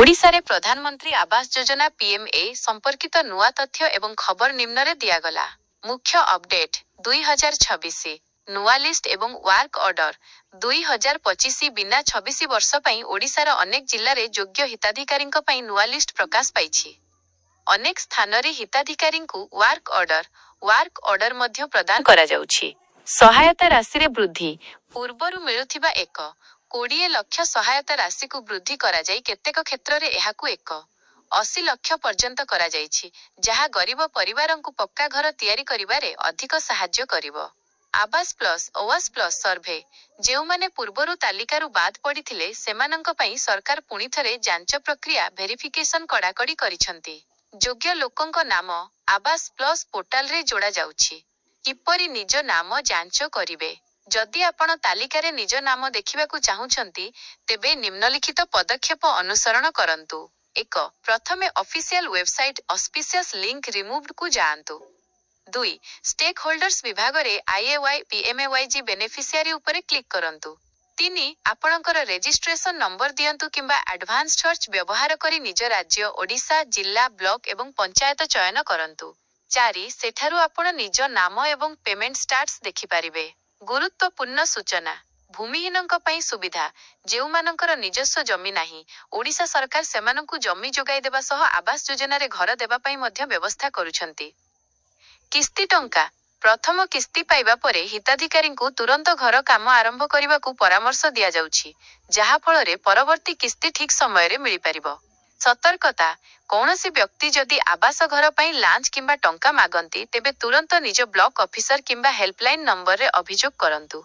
ଓଡ଼ିଶାରେ ପ୍ରଧାନମନ୍ତ୍ରୀ ଆବାସ ଯୋଜନା, ପିଏମ୍ଏୱାଇ ସମ୍ପର୍କିତ ନୂଆ ତଥ୍ୟ ଏବଂ ଖବର ନିମ୍ନରେ ଦିଆଗଲା। ମୁଖ୍ୟ ଅପଡେଟ୍, 2026 ନୂଆ ଲିଷ୍ଟ ଏବଂ ୱାର୍କ ଅର୍ଡର। 2025 ବିନା 26 ବର୍ଷ ପାଇଁ ଓଡ଼ିଶାର ଅନେକ ଜିଲ୍ଲାରେ ଯୋଗ୍ୟ ହିତାଧିକାରୀଙ୍କ ପାଇଁ ନୂଆ ଲିଷ୍ଟ ପ୍ରକାଶ ପାଇଛି। ଅନେକ ସ୍ଥାନରେ ହିତାଧିକାରୀଙ୍କୁ ୱାର୍କ ଅର୍ଡର ମଧ୍ୟ ପ୍ରଦାନ କରାଯାଉଛି। ସହାୟତା ରାଶିରେ ବୃଦ୍ଧି। ପୂର୍ବରୁ ମିଳୁଥିବା 1.20 ଲକ୍ଷ ସହାୟତା ରାଶିକୁ ବୃଦ୍ଧି କରାଯାଇ କେତେକ କ୍ଷେତ୍ରରେ ଏହାକୁ 1.80 ଲକ୍ଷ ପର୍ଯ୍ୟନ୍ତ କରାଯାଇଛି, ଯାହା ଗରିବ ପରିବାରଙ୍କୁ ପକ୍କା ଘର ତିଆରି କରିବାରେ ଅଧିକ ସାହାଯ୍ୟ କରିବ। ଆବାସ ପ୍ଲସ୍ ଓୱାସ୍ ପ୍ଲସ୍ ସର୍ଭେ। ଯେଉଁମାନେ ପୂର୍ବରୁ ତାଲିକାରୁ ବାଦ୍ ପଡ଼ିଥିଲେ, ସେମାନଙ୍କ ପାଇଁ ସରକାର ପୁଣିଥରେ ଯାଞ୍ଚ ପ୍ରକ୍ରିୟା, ଭେରିଫିକେସନ କଡ଼ାକଡ଼ି କରିଛନ୍ତି। ଯୋଗ୍ୟ ଲୋକଙ୍କ ନାମ ଆବାସ ପ୍ଲସ୍ ପୋର୍ଟାଲରେ ଯୋଡ଼ାଯାଉଛି। କିପରି ନିଜ ନାମ ଯାଞ୍ଚ କରିବେ? ଯଦି ଆପଣ ତାଲିକାରେ ନିଜ ନାମ ଦେଖିବାକୁ ଚାହୁଁଛନ୍ତି, ତେବେ ନିମ୍ନଲିଖିତ ପଦକ୍ଷେପ ଅନୁସରଣ କରନ୍ତୁ। 1, ପ୍ରଥମେ ଅଫିସିଆଲ ୱେବସାଇଟ୍ ସସ୍ପିସିୟସ୍ ଲିଙ୍କ ରିମୁଭଡ୍କୁ ଯାଆନ୍ତୁ। 2, ଷ୍ଟେକ୍ ହୋଲ୍ଡର୍ସ ବିଭାଗରେ ଆଇଏୱାଇ ପିଏମ୍ଏୱାଇଜି ବେନିଫିସିଆରୀ ଉପରେ କ୍ଲିକ୍ କରନ୍ତୁ। 3, ଆପଣଙ୍କର ରେଜିଷ୍ଟ୍ରେସନ ନମ୍ବର ଦିଅନ୍ତୁ କିମ୍ବା ଆଡଭାନ୍ସ ସର୍ଚ୍ଚ ବ୍ୟବହାର କରି ନିଜ ରାଜ୍ୟ ଓଡ଼ିଶା, ଜିଲ୍ଲା, ବ୍ଲକ ଏବଂ ପଞ୍ଚାୟତ ଚୟନ କରନ୍ତୁ। 4, ସେଠାରୁ ଆପଣ ନିଜ ନାମ ଏବଂ ପେମେଣ୍ଟ ଷ୍ଟାଟସ୍ ଦେଖିପାରିବେ। ଗୁରୁତ୍ୱପୂର୍ଣ୍ଣ ସୂଚନା। ଭୂମିହୀନଙ୍କ ପାଇଁ ସୁବିଧା। ଯେଉଁମାନଙ୍କର ନିଜସ୍ୱ ଜମି ନାହିଁ, ଓଡ଼ିଶା ସରକାର ସେମାନଙ୍କୁ ଜମି ଯୋଗାଇ ଦେବା ସହ ଆବାସ ଯୋଜନାରେ ଘର ଦେବା ପାଇଁ ମଧ୍ୟ ବ୍ୟବସ୍ଥା କରୁଛନ୍ତି। କିସ୍ତି ଟଙ୍କା। ପ୍ରଥମ କିସ୍ତି ପାଇବା ପରେ ହିତାଧିକାରୀଙ୍କୁ ତୁରନ୍ତ ଘର କାମ ଆରମ୍ଭ କରିବାକୁ ପରାମର୍ଶ ଦିଆଯାଉଛି, ଯାହାଫଳରେ ପରବର୍ତ୍ତୀ କିସ୍ତି ଠିକ୍ ସମୟରେ ମିଳିପାରିବ। ସତର୍କତା। କୌଣସି ବ୍ୟକ୍ତି ଯଦି ଆବାସ ଘର ପାଇଁ ଲାଞ୍ଚ କିମ୍ବା ଟଙ୍କା ମାଗନ୍ତି, ତେବେ ତୁରନ୍ତ ନିଜ ବ୍ଲକ ଅଫିସର କିମ୍ବା ହେଲ୍ପଲାଇନ୍ ନମ୍ବରରେ ଅଭିଯୋଗ କରନ୍ତୁ।